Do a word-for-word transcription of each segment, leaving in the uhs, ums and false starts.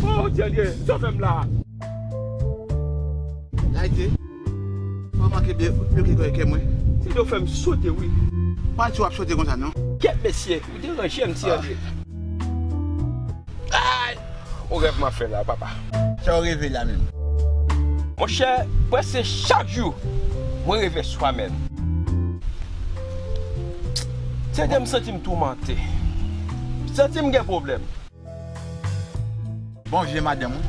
Oh, Dye, Dye, sa w fè m la. Layite, w manke byen bloke kè mwen. Ti do fè m sote, wi. Pa di w ap sote konsa, non. Kèt mesye, ou deranje m, Ti Andre. Ay! O rèv m ap fè la, papa. Sa w reve la menm? Monchè, prèske chak jou, mwen reve Swamèn. Ti Andre, m santi m toumante. M santi m gen pwoblèm. Bon vye madanm, wi.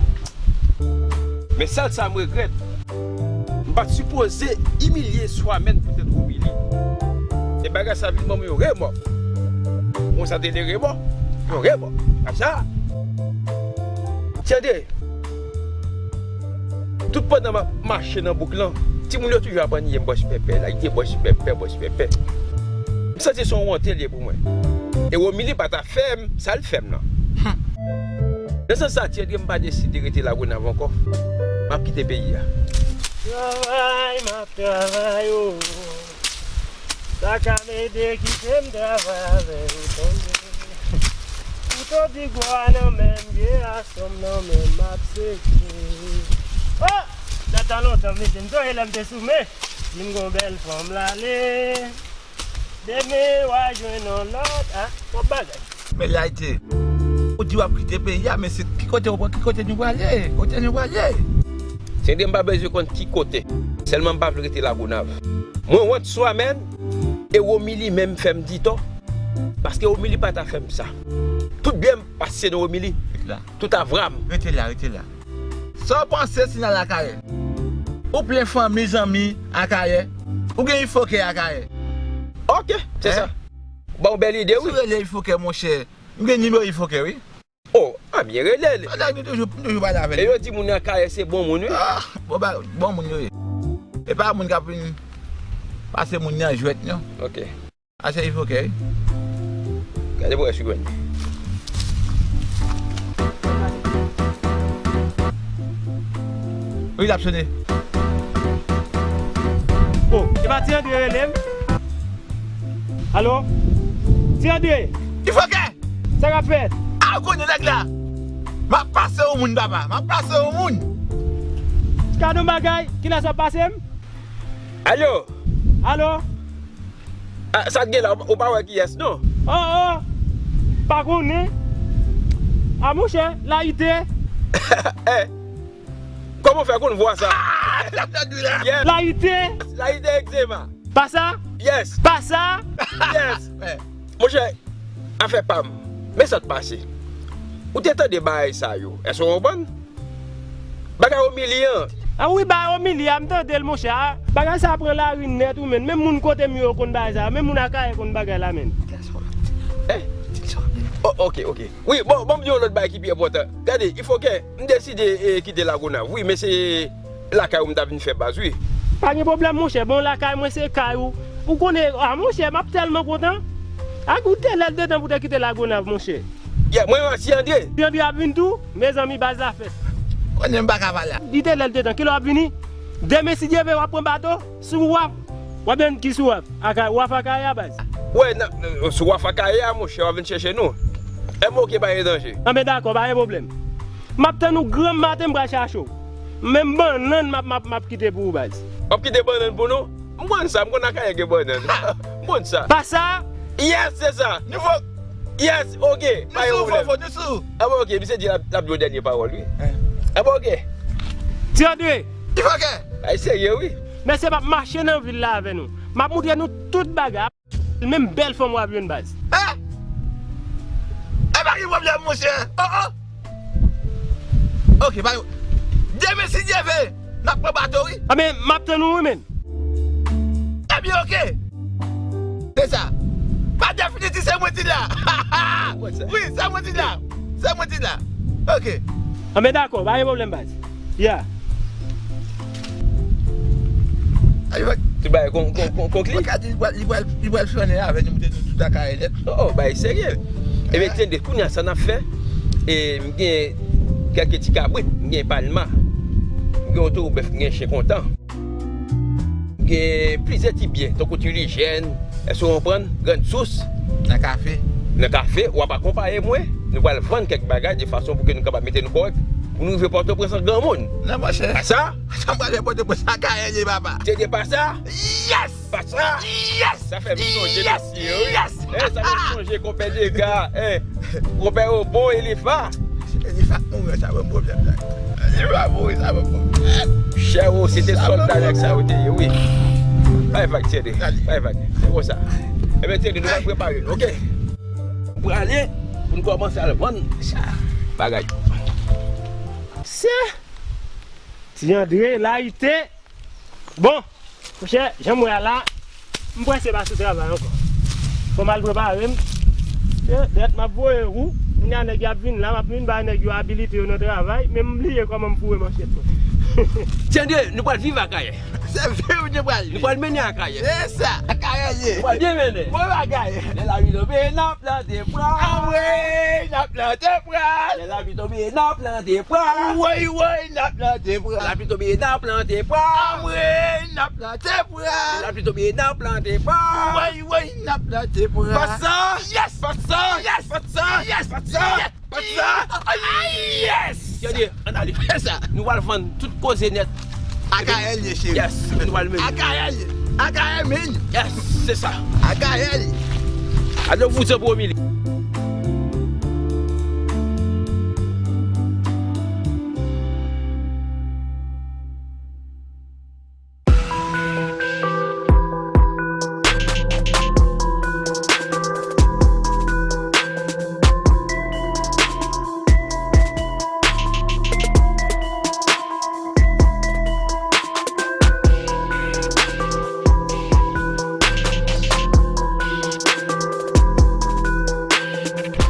Men sèl sa m regrèt, m pa t sipoze imilye Swamèn poutèt Romili. E bagay sa vin ban mwen yon remò. Bon, sa te de remò. Yon remò. Acha. Tande. Tout pandan m ap mache nan bouk lan, timoun yo toujou ap anniye m bòs pèpè, Layite bòs pèpè, bòs pèpè. M santi se yon wonte l ye pou mwen. E Romili pa ta fè m sa l fè m nan. Nan sans sa, Ti Andre, m pa deside rete Lagonav ankò. M ap kite peyi a. Travay, m ap travay, o. Sa ka mede kite m travay avè yo, tande. Kouto di gwo a nan men m, vye aswè m nan men m, m ap seke. Oh! Dat tan lontan, mesye, m sonje lè m te sou men. Di m gon bèl fanm l ale. Demen w a jwenn yon lòt, a, twòp bagay. Men Layite, ou di w ap kite peyi a, men se ki kote w pran, ki kote nou prale? Kote nou prale? Ti Andre, m pa bezwen konn ki kote. Sèlman m pa vle rete Lagonav. Mwen wont Swamèn, e Romili menm fè m di tò. Paske Romili pa ta fè m sa. Tout byen m pase nan Romili. Tout avwa m. Rete la, rete la. Sa w panse si n al Akayè? Ou plen fanmi, zanmi Akayè? Ou gen Ifokè Akayè? Ok, se sa. Ba w bèl ide, wi. Si w rele Ifokè, monchè, m gen nimewo Ifokè, wi. Oh, a byen rele l. Sa nèg nou toujou, nou toujou pale avè l. E yo di moun Akayè se bon moun, wi. Ah, bon, ba, bon moun yo ye. E pa moun k ap vin pase moun nan jwèt, non. Ok. A se Ifokè, wi. Gade pou wè si w jwenn li. Wi, l ap sone. Oh, e pa Ti Andre rele m? Alo? Ti Andre! Ifokè! Sa k ap fèt? A, ou konnen nèg la! M ap pase yon moun, papa. M ap pase yon moun. Gade yon bagay, kilès w ap pase m? Alo? Alo? Ah, sa k gen la, ou pa wè kiyès, non? Oh, oh! Pa konnen. A, monchè, Layite. Eh, kòman w fè konn vwa sa? Yes. Layite. Layite Egzema. Pa sa? Yes. Pa sa? Yes. Monchè, afè pa m. Men sa k pase. Ou te tande bagay sa yo. Èske w konprann? Bagay Omili an. A wi, bagay Omili a, m tande l, monchè. A, bagay sa a pran lari nèt, wi, menn. Menm moun kote m yo konn bagay sa a. Menm moun Akayè konn bagay la, menn. Eh? Oh, ok, ok. Wi, bon, bon, m di yon lòt bagay ki pi enpòtan. Gade, Ifokè, m deside, eh, kite Lagonav. Wi, men se lakay ou m ta vin fè baz, wi. Pa gen pwoblèm, monchè. Bon, lakay mwen se kay ou. Ou konnen, a, monchè, m ap tèlman kontan. Ak ou te lè l te tan pou te kite Lagonav, monchè. Yeah, mwen, Ti Andre. Ti Andre ap vin tou, mezanmi, baz la fèt. Konnen m pa ka pale. Li te lè l te tan, kilè w ap vini? Demen, si Dye vle, w ap pran bato, sou waf. W ap jwenn ki sou waf? Aka-, waf Akayè a, baz. Wè, nan, sou waf Akayè a, monchè, w ap vin chèche nou. M ok, pa gen danje. Anben, dakò, pa gen pwoblèm. M ap tann ou granm maten, m pral chache w. Menm bannann m ap, m ap, m ap kite pou ou, baz. W ap kite bannann pou nou? M konn sa, m konn Akayè gen bannann. M konn sa. Pa sa? Yes, se sa. Nou fò. Yes, ok. Pa gen pwoblèm. Nou sou, fofo, nou sou. Anben, ok, misye di l ap, l ap di yon dènye pawòl, wi. Anben, ok. Ti Andre. Ifokè. Ay, serye, wi. Mesye m ap mache nan vil la avè nou. M ap moutre nou tout bagay. Menm bèl fanm w ap jwenn, baz. Eh? E pa gen pwoblèm, monchè. Oh, oh. Ok, pa gen. Demen, si Dye vle, n ap pran bato, wi. Anben, m ap tann ou, wi, menn. Ebyen, ok. Se sa. Pa definitif, se mwen ki la. Wi, se mwen ki la. Se mwen ki la. Ok. Anben, dakò, pa gen pwoblèm, baz. Ya. Ti bagay kon, kon, kon, konkli. Mwen ka di li pral, li pral, li pral flannen avè nou, moute nou tout Akayè nèt. Oh, oh, bagay serye. Ebyen, tande, kounye a sa n ap fè, e, m gen kèlke ti kabrit, m gen palma, m gen yon towo bèf, m gen chen kontan. M gen plizyè ti byen, tankou ti lijèn, èske w konprann? Grann sous. Nan kafe. Nan kafe, w ap akonpaye mwen. Nou pral vann kèk bagay de fason pou ke nou kapab mete nou kòrèk, pou nou rive Pòtoprens an granmoun. Non, monchè. Pa sa? Sa m pral fè Pòtoprens, sa Akayè l ye, papa. Tande, pa sa? Yes! Pa sa? Yes! Sa fè m sonje mesye, wi. Yes! Eh, sa fè m sonje konpè Dega, eh, konpè Obon, Elifa. Elifa mouri, sa ban m pwoblèm la. Elifa mouri, sa ban m pwoblèm. Chè, o, se te sòlda nèg sa yo te ye, wi. Bay vag, Tande. Bay vag. Se konsa. Ebyen, Tande, nou va prepare nou, oke? Nou prale pou n kòmanse al vann bagay yo. Se Ti Andre, layite. Bon, monchè, jan m wè a la, m prese pa sou travay ankò. Fò m al prepare m. Se dèt m ap voye wou. Kounye a nèg yo ap vin la, m ap vin bay nèg yo abilite yo nan travay, men m bliye kòman m foure manchèt mwen. Tande, nou pral viv Akayè. Se viv nou pral viv. Nou pral mennen Akayè. Se sa, Akayè l ye. Nou pral byen mennen. Bon bagay. Lè lapli tonbe, n ap plante pwa. Anmwey, n ap plante pwa. Lè lapli tonbe, n ap plante pwa. Woy, woy, n ap plante pwa. Lapli tonbe, n ap plante pwa. Anmwey, n ap plante pwa. Lè lapli tonbe, n ap plante pwa. Woy, woy, n ap plante pwa. Pasa! Yes! Pasa! Yes! Pasa! Yes! Pasa! Yes! Pasa! Yes! Tande, ann ale. Sa. Nou pral vann tout koze nèt. Akayè l ye, cheri. Yes, nou pral mennen. Akayè l ye. Akayè men. Yes, se sa. Akayè l ye. Alo, vous êtes au milieu.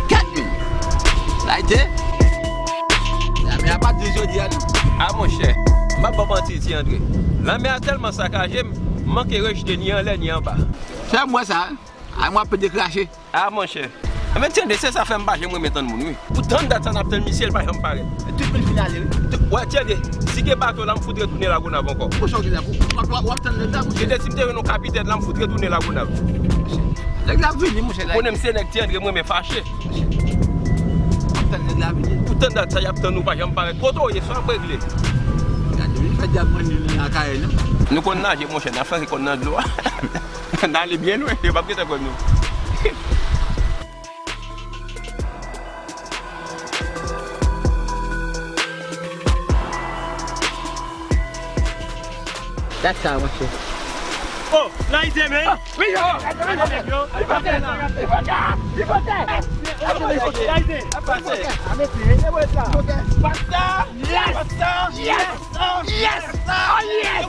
Kèt minit. Layite. Lanmè a pa di jodi a, non. A, monchè, m ap ba w manti, Ti Andre. Lanmè a tèlman sakaje m, m manke rejte ni anlè ni anba. Fè m wè sa. Ay, mwen ap pede krache. A, monchè. Ebyen, Tande, se sa fè m pa janm renmen tann moun, wi. Pou tann dat sa n ap tann misye, l pa janm parèt. Tout moun fin ale, wi. Tout, wè, Tande, si gen bato la, m fout retounen Lagonav ankò. Pou sa w gen la, pou, w ap, w ap, w ap tann lòt la, monchè. Tande, si m te jwenn yon kapitèn la, m fout retounen Lagonav. Nèg la vini, monchè, la. Konnen m se nèg Ti Andre, m renmen fache. W ap tann nèg la vini. Pou tann dat sa, y ap tann ou pa janm parèt. Kote w ye, sa w ap regle? Gade, li fè dyab mwen nan Akayè, non? Nou konn naje, monchè, n ap flanke kò n nan dlo a. N ale byen lwen, yo p ap gentan pran nou. Dat sa, monchè. Oh, Layite, men. Ah, wi, yo. Layite, men. Layite, men. Layite. Pase. Pase. Yes. Yes. Oh, yes. Oh, yes.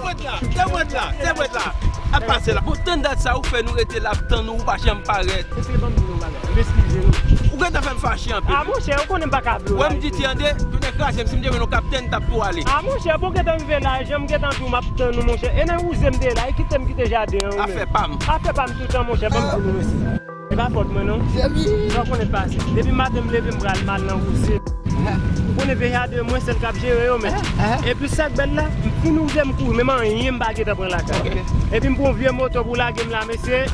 Tèt mwen la, tèt mwen la. Ap pase la. Bon, tann dat sa ou fè nou rete la ap tann ou, ou pa janm parèt. Mesye, ban m di nou yon bagay. M eskize nou. Ou gentan fè m fache anpil. A, monchè, ou konnen m pa ka vle w. Wè, m di Ti Andre, tounen kraze m, si m te jwenn yon kapitèn, m t ap tou ale. A, monchè, bon, gentan rive la, jan m gentan di w, m ap tann ou, monchè. E nan wouze m te la, e kite m kite jaden an, ou menm. Afè pa m. Afè pa m toutan, monchè, ban m di nou, mesye. E pa fòt mwen non. Sa w konnen pase. Depi maten m leve m pral mal nan wouze. Ou konnen vye jaden mwen sèl k ap jere yo menm. Epi sa k bèl la, m fin wouze m kouri, menm anyen m pa gentan pran lakay. Epi m pran yon vye moto pou lage m la, mesye.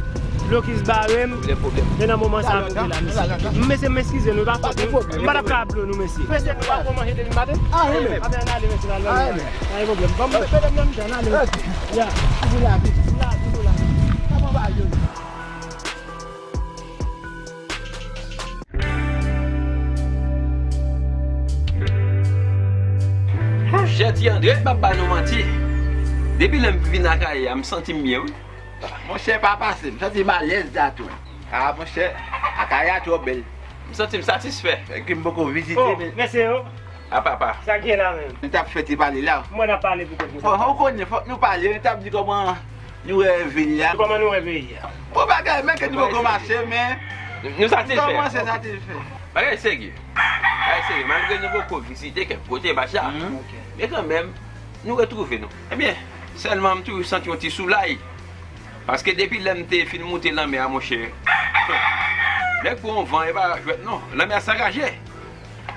Blokis bare m. E nan moman sa a m rive la, mesye. Mesye, m eskize nou, e pa fòt nou. M pa t ap ka ap dlo nou, mesye. Mesye, nou pa pran manje depi maten? A, wi, men. Anben, ann ale, mesye, ann ale. Pa gen pwoblèm. Ban m mete m nan mitan, ann ale, mesye. Ya. Pou lavi. Pou lavi, pou lavi. Kòman bagay yo ye? Monchè, Ti Andre, m p ap ba nou manti. Depi lè m vin Akayè a, m santi m byen, wi. Monchè, pa pase, m santi m alèz la tou. A, monchè, Akayè a twò bèl. M santi m satisfè. Fè ke m poko vizite, men. Oh, mesye yo. A papa. Sa k gen la menm? Nou t ap fè ti pale la. Mwen n ap pale pou kont nou. Bon, ou konnen, fòk nou pale, nou t ap di kòman nou wè vil la. Kòman nou wè peyi a? Bon, bagay, men ke nou poko mache, men nou satisfè. Nou kòmanse satisfè. Bagay serye. Bagay serye. Malgre nou poko vizite kèk kote, pa sa. Men kanmenm, nou retwouve nou. Ebyen, sèlman m toujou santi yon ti soulay. Paske depi lè m te fin moute lanmè a, monchè, nèg pran yon van, e pa jwèt non. Lanmè a sakaje.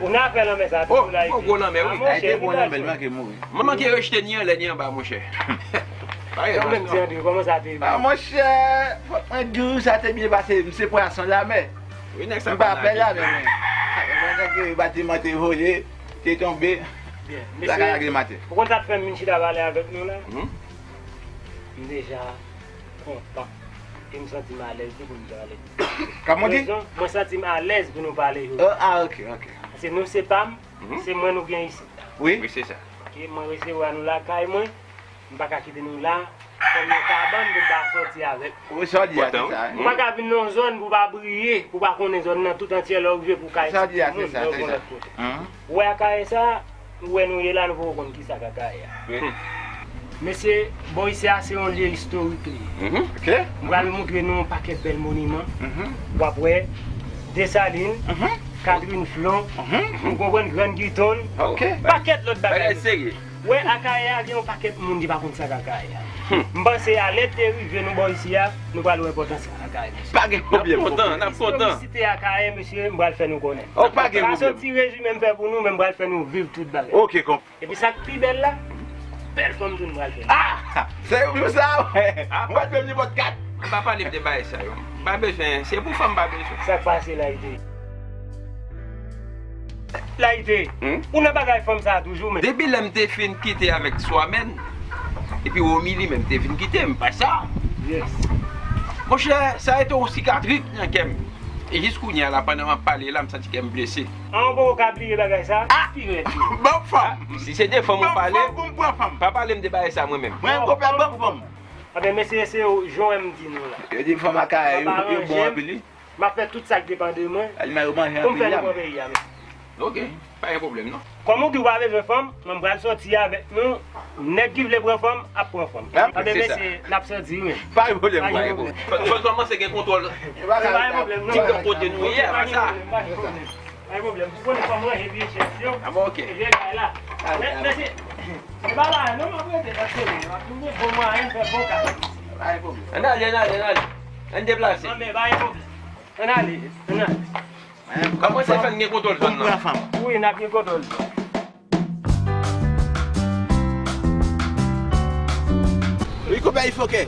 Ou nan afè lanmè sa, oh, toujou la, yon gwo lanmè, wi. A, monchè, te gwo lanmè, l manke mouri. Mwen manke rejte ni anlè ni anba, monchè. Parèt, ou menm, Ti Andre, kòman sa te ye? A, monchè, fòk mwen di w, sa te byen pase, m se pwason lanmè. Wi, nèg sa pa nage. M pa pè lanmè, mwen. Ke batiman te voye, te tonbe. Byen. Lakay la gen maten. Ou konn sa k fè m vin chita pale avèk nou la? Mhm. M deja kontan. E m santi m alèz tou pou m pale. Kòman di? Rezon, mwen santi m alèz pou nou pale jodi. Ah, ah, ok, ok. Paske nou se pa m, mhm, se mwen nou gen isit la. Wi. Wi, se sa. Ok, mwen resevwa nou lakay mwen. M pa ka kite nou la, kòm yon kabann pou m pa sòti avèk. Wi, sa w di a, se sa. M pa ka vin nan yon zòn pou pa briye, pou pa konnen zòn nan tout antye lè w rive pou ka eksplike moun, lè w gon lòt kote. Ou wè Akayè sa, ou wè nou ye la, nou poko konn kisa k Akayè a. Wi. Mesye, bò isi a se yon lye istorik li ye. Mhm. Ok. M pral montre nou yon pakèt bèl moniman. Mhm. W ap wè Desalin, mhm, Catherine Flon, mhm, ou konprann, Grand Guiton, ok, pakèt lòt bagay. Bagay serye. Wè, Akayè a gen yon pakèt moun ki pa konn sa k Akayè a. Hmm. M panse a lè te rive nou bò isi a, nou pral wè enpòtans Akayè, mesye. Pa gen pwoblèm. N ap kontan, n ap kontan. Istorisite Akayè, mesye, m pral fè nou konnen. Oh, pa gen pwoblèm. Sa se yon ti rezime m fè pou nou, men m pral fè nou viv tout bagay. Ok, konp- Epi sa k pi bèl la, bèl fanm tou m pral fè nou. Ah! Se pou sa, wè. Ah. M pral fè m nenpòt kat. Pa pale m de bagay sa yo. M pa bezwen, se pou fanm m pa bezwen. Sa k pase la, ite? Layite, hmm? Ou nan bagay fanm sa a toujou, men. Depi lè m te fin kite avèk Swamèn, epi Romy li menm te fin kite m, pa sa. Yes. Monchè, sa rete yon sikatris nan kè m. E jis kounye a la, pandan m ap pale la, m santi kè m blese. An, ou poko ka bliye bagay sa? Ah! Pi rèd. Ban m fanm. Si se de fanm ou pale, ban m fanm pou m pran fanm. Pa pale m de bagay sa mwen menm. Mwen menm, konpè, ban m fanm. Anben, mesye, se yo, jan w wè m di nou la. Yo di fanm Akayè yo, yo bon anpil, wi. M ap fè tout sa k depann de mwen pou m fè nou pran peyi a, mesye. Ok, pa gen pwoblèm, non. Kòm ou di w pa bezwen fanm, mwen m pral sòti avèk nou. Nèg ki vle pran fanm, ap pran fanm. Anben, mesye, n ap sòti, wi. Pa gen pwoblèm, pa gen pwoblèm. Fò, fò n kòmanse gen kontwòl. Pa gen pwoblèm, non. Ti gang kote nou ye, pa sa. Pa gen pwoblèm, pa gen pwoblèm. Pou konnen kòman ranje vye chèz yo. Ah bon, ok. E vye kay la. Men, mesye, se pa la, non, m ap rete nan seri, m ap tounen bon mwayen, fè bon kay. Pa gen pwoblèm. Ann ale, ann ale, ann ale. Ann deplase. Non, men pa gen pwoblèm. Ann ale, ann ale. Kòman se fè n gen kontwòl zòn nan? Wi, n ap gen kontwòl zòn. Wi, konpè Ifokè.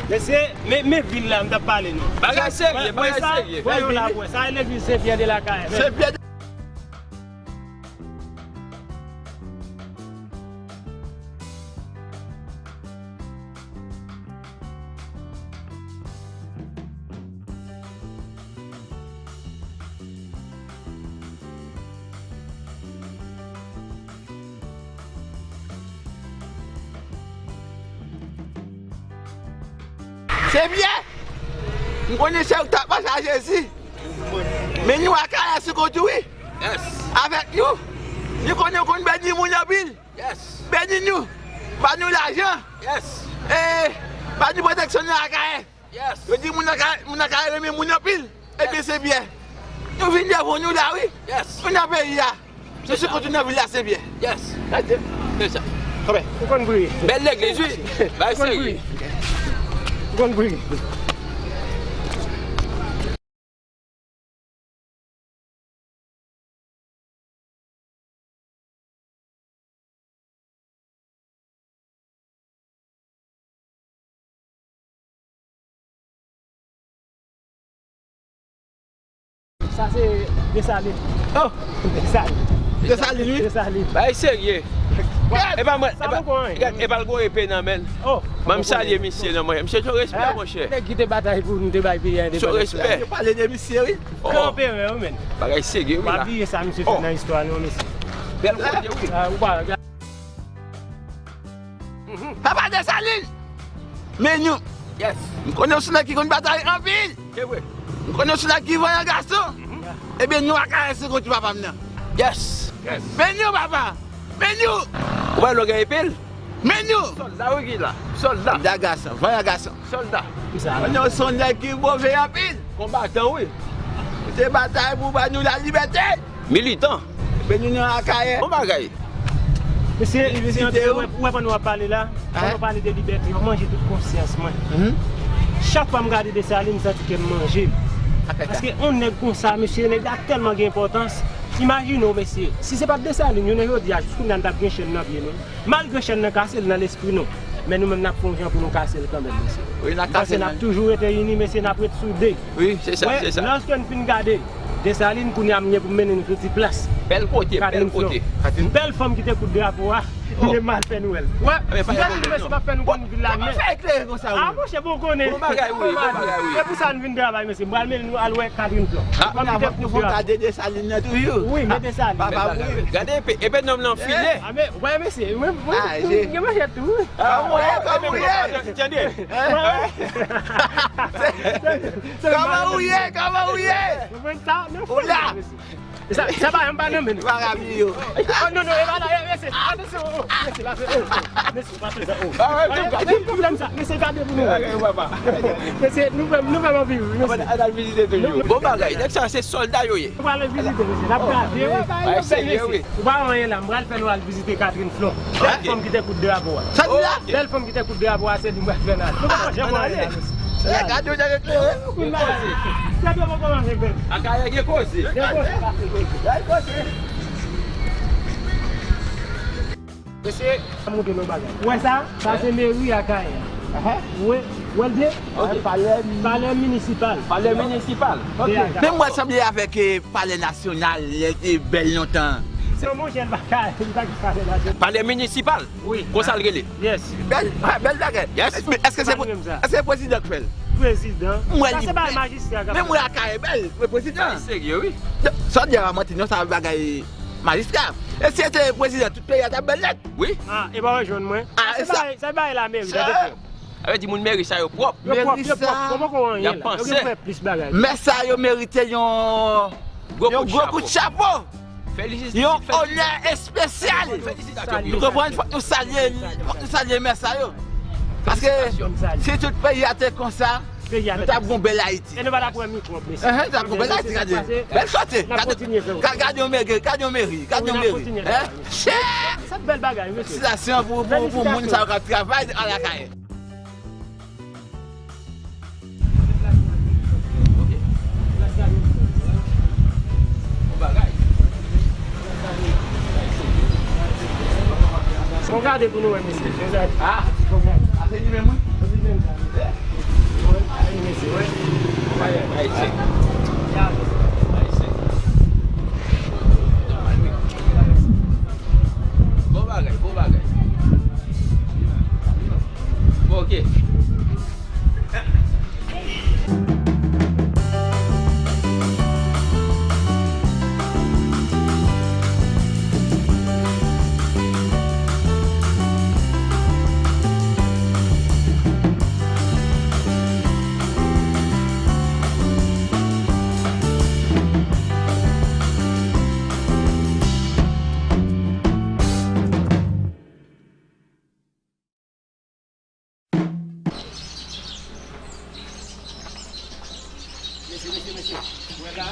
Mesye, men, men vil la, m t ap pale nou. Bagay serye, bagay serye. Voye yo la pou wè. Sa e legliz Sen Pyè de Lakayè. Sen Pyè de Sen Pyè! M konnen se ou k t ap mache a Jezi. Men nou Akayè sou kont ou, wi. Yes. Avèk nou. Nou konnen ou konn beni moun anpil. Yes. Beni nou. Ba nou lajan. Yes. E, ba nou pwoteksyon nan Akayè. Yes. Yo di moun Akayè, moun Akayè renmen moun anpil. Ebyen, Sen Pyè. Nou vin devan nou la, wi. Yes. Nou nan peyi a. Se sou kont ou nan vil la, Sen Pyè. Yes. Gade. Se sa. Ou konn priye. Bèl legliz, wi. Bay serye. Ou konn priye. Sa se Desalin. Oh! Desalin. Desalin, wi. Desalin. Bay serye. E pa mwen, e pa l gwo epe nan men l. Oh! Ban m salye misye non, monchè. Misye se yon respè, monchè. Nèg ki te batay pou nou te bay peyi a endepandans la. Se yon respè. Yo pale de misye, wi. Gran anperè, wi, men. Bagay serye, wi, la. Pa bliye sa misye fè nan istwa nou, mesye. Bèl kote, wi. Papa Desalin! Men nou. Yes. M konnen w se nèg ki konn batay anpil. Se vre. M konnen w se nèg ki vanyan gason. Ebyen, nou Akayè se kont papa m nan. Yes. Yes. Men nou, papa. Men nou. Ou pa lògè epil? Men nou. Sòlda, wi, ki la. Sòlda. Sòlda gason, vanyan gason. Sòlda. Men nou se yon nèg ki move anpil. Konbatan, wi. Ou te batay pou ba nou lalibète. Militan. Men nou nan Akayè. Bon bagay. Mesye, ou wè pandan w ap pale la, pandan w pale de libète, w manje tout konsyans mwen. Chak fwa m gade Desalin, m santi kè m manje l. Paske yon nèg konsa, mesye, nèg la tèlman gen enpòtans. Imajine w, mesye, si se pa t Desalin, jounen jodi a, jis kounye a n t ap gen chèn nan pye nou. Malgre chèn nan kase, l nan lespri nou. Men nou menm n ap fè yon jan pou nou kase l kanmenm, mesye. Wi, n a kase l. Paske n ap toujou rete ini, mesye, n ap ret soude. Wi, se sa, se sa. Lòske n fin gade, Desalin, kounye a m gen pou m mennen nou sou ti plas. Bèl kote, bèl kote. Bèl fanm ki te kout drapo a, ki te mal fè nou wè l. Wè, m salye nou, mesye, m ap fè nou konn vil la, men. Kòman fè eklere konsa, wi? Ah, monchè, bon, konnen. Bon bagay, wi, bon bagay, wi. Se pou sa n vin travay, mesye. M pral mennen nou al wè Catherine Flon. Ah, fanm ki te kout drapo. Gade Desalin nan toujou. Wi, men Desalin. Papa, wi. Gade epe, epe nonm nan file. Ah, men, wè, mesye, mwen, mwen, gen manchèt tou, wi. Ah, mwen, kòman ou ye? Tande. Kòman ou ye? Kòman ou ye? Ou konn sa, men ou la. Sa, sa pa, m pa nan men nou. Pa rabi yo. Oh, non, non, e pa la, e, mesye, atansyon, oh, mesye, pa fè, oh, mesye, pa fè sa, oh. Ah, ouais, pa gen pwoblèm sa, mesye, gade pou nou. Mesye, nou fè, nou fè m anvi ri, mesye. Al vizite toujou. Bon bagay, nèg sa se sòlda yo ye. Nou pral vizite, mesye, n ap gade, wi. Ay, serye, wi. Ou pa wè anyen la, m pral fè nou al vizite Catherine Flon. Bèl fanm ki te kout drapo a. Sa di la? Bèl fanm ki te kout drapo a, se li m pral fè n al. Nou pa manje mwen la, mesye. Gade w jan yo klere. Gade w kòman se bèl. Akayè gen koze. Gen koze. Mesye, mwen montre nou bagay. Ou wè sa? Sa se meri Akayè. Aha. Wi, wè l byen? Ok. Palè minisipal. Palè minisipal. Ok. Men m wè l sanble avèk, eh, palè nasyonal, lè l te bèl lontan. Se yon monchè, l pa ka, li pa gen palè nasyonal. Palè minisipal? Wi. Konsa l rele? Yes. Bèl, ah, bèl bagay. Yes. Men èske se, èske se prezidan k fè l? Prezidan. Sa se pa majistra k ap fè l. Men mwen Akayè bèl, men prezidan. Serye, wi. Sa w di a pa manti non, sa bagay majistra. E si se te prezidan, tout peyi a t ap bèl nèt. Wi. Ah, e pa w jwenn mwen. Ah, sa se bagay, sa se bagay lameri, tande frè m. Sa vle di moun meri sa yo pwòp. Yo pwòp, yo pwòp, yo poko anyen la. Yo gen plis bagay. Mè sa yo merite yon, yon gwo kout chapo. Yon onè espesyal. Nou konprann, fòk nou salye, fòk nou salye mè sa yo. Paske si tout peyi a te konsa, nou t ap gon bèl Ayiti. E nou pa t ap wè mikwòb, mesye. Enhen, nou t ap gon bèl Ayiti, gade. Bèl kote. Gade, gade yon meri, gade yon meri, gade yon meri. Hein? Chè! Sa bèl bagay, mesye. Felisitasyon pou, pou, pou moun sa yo k ap travay Akayè. Bon gade pou nou wè, mesye. Ah, a se li menm, wi. Bon bagay, bon bagay. Bon, ok. Mesye, mesye, mesye, ou wè la?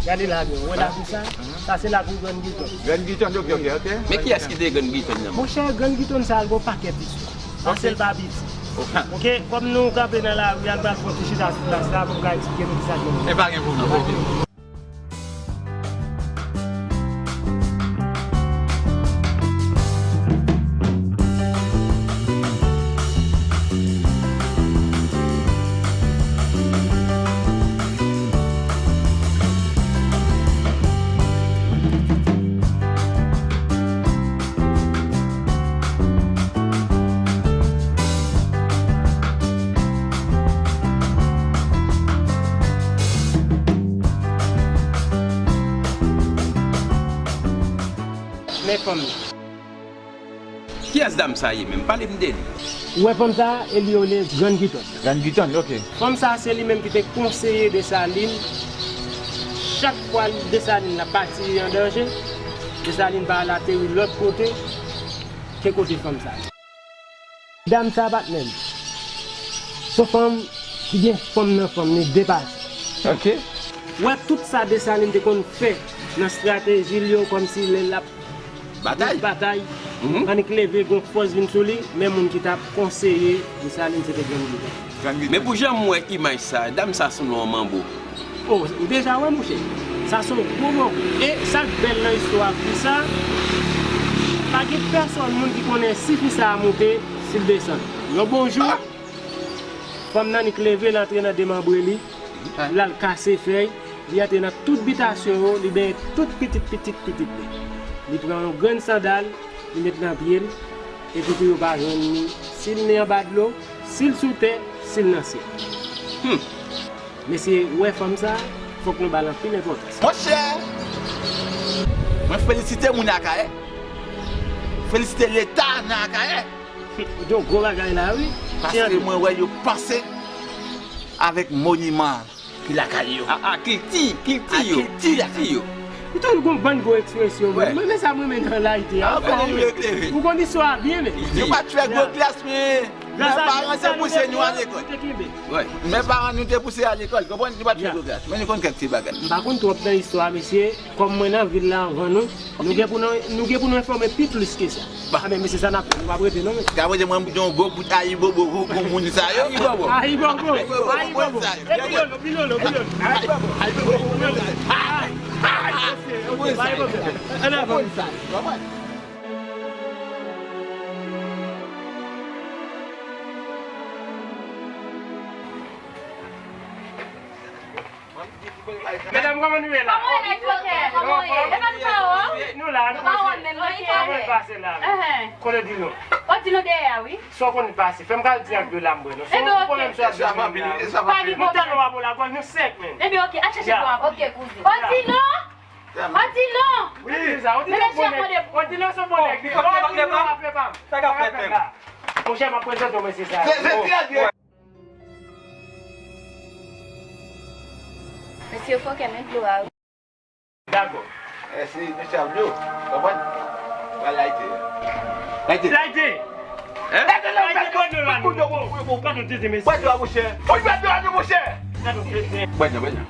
Gade la byen, ou wè lakou sa? Sa se lakou Grann Giton. Grann Giton, ok, ok, ok. Men kiyès ki te Grann Giton nan? Monchè, Grann Giton sa, l gon pakèt istwa. Sa sèl pa piti. Ok, kòm nou kanpe nan lari a, n pral fè yon ti chita sou plas la pou m ka eksplike nou kisa k gen. E pa gen pwoblèm, ok. Men fanm nan. Kiyès dam sa ye menm? Pale m de li. Ou wè fanm sa a, e li yo rele Grann Giton. Grann Giton, ok. Fanm sa a, se li menm ki te konseye Desalin. Chak fwa Desalin la pati an danje, Desalin pa al ateri lòt kote ke kote fanm sa a. Dam sa, patnè m, se yon fanm ki gen fanm nan fanm li depase. Ok. Ou wè tout sa Desalin te konn fè nan estrateji l yo, kòmsi lè l ap batay, batay, annik leve, gon fòs vin sou li, men moun ki t ap konseye Desalin se te Grann Giton. Men pou jan m wè imaj sa, dam sa sanble yon manbo. Oh, ou deja wè, monchè. Sa se yon gwo manbo. E sa k bèl nan istwa fi sa, pa gen pèsòn moun ki konnen si fi sa a monte, si l desann. Yon bon jou, fanm nan annik leve, l antre nan demanbre li, l al kase fèy, Li antre nan tout bitasyon yo, li benyen tout pitit pitit pitit li. Li pran yon grenn sandal, li met nan pye l, epi pou yo pa jwenn li, si l nan anba dlo, si l sou tè, si l nan syèl. Hmm. Mesye, ou wè fanm sa, fòk nou ba l anpil enpòtans. Monchè! Mwen felisite moun Akayè. Felisite Leta nan Akayè. Ou di yon gwo bagay la, wi. Paske mwen wè yo panse avèk moniman ki lakay yo. A, a, kilti, kilti yo. Kilti yo. Ou toujou gon bann gwo ekspresyon, men, men sa mwen renmen nan layite a. Ou konn istwa a byen, men. Yo pa t fè gwo klas, men men paran te pouse nou al lekòl. Men paran nou te pouse al lekòl, konprann? Nou pa t fè gwo klas, men nou konn kèk ti bagay. M pa konn twòp nan istwa a, mesye. Kòm mwen nan vil la anvan nou, nou gen pou nou, nou gen pou nou enfòme pi plis ke sa. Bon. A, men mesye, sa n ap fè, nou p ap rete non, mesye. Ka vle di mwen gen yon gwo bout ayibobo pou, pou moun sa yo. Ayibobo. Ayibobo. Ayibobo. Ayibobo. E Bilolo, Bilolo, Bilolo. Ayibobo. Ayibobo. Ayibobo. Ayibobo. Ayibobo. Ann avan. Medam, kòman nou ye la? Kòman w ye, nèg fòkè? Kòman w ye? E pa nou pa wè w? Nou la, nou pa wè w menm, non, e fòkè. Kòman n pase la? Kote Odilon? Odilon dèyè a, wi. Sa w konn pase? Fè m ka di ak de la m bwè, non. Ebyen, oke. Sa w konn pase? Pa gen pwoblèm. Nou tande w ap la, nou senk menm. Ebyen, oke, al chache dlo a. Oke, kouzin. Odilon! Odilon! Wi, Odilon bon nèg. Odilon se bon nèg. Odilon ap fè pa m. Sa k ap fèt menm? Monchè, m ap prezante w mesye sa yo. Mesye fòkè, men dlo a, wi. Dakò. Mèsi, mesye Abdou. Konprann? Pral layite. Layite. Layite! Hein? Layite, layite, bwè dlo la, non. Bwè dlo a, monchè. Bwè dlo a, monchè. Bwè dlo, bwè dlo.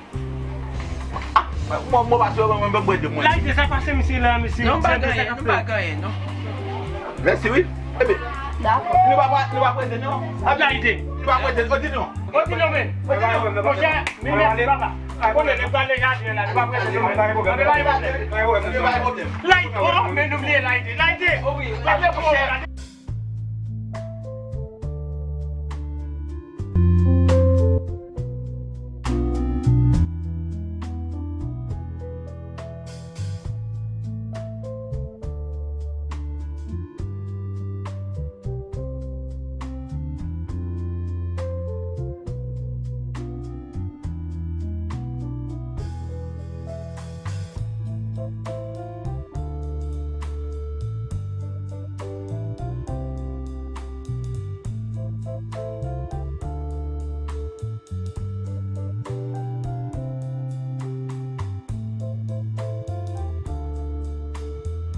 Ah, mwen, mwen pa sou mwen, mwen bwè dlo, mwen. Layite, sa pase, mesye la, mesye. Non, pa gen anyen, non, pa gen anyen, non. Mèsi, wi. Ebyen, nou pa, nou pa prese, non. Layite. Nou pa prese, Odilon. Odilon, men. Odilon. Monchè, men mèsi, papa. Konnen nou pral nan jaden la, nou pa prese, non, men. Pa gen pwoblèm. Layite, oh, men nou bliye Layite. Layite. Oh, wi. Layite, monchè.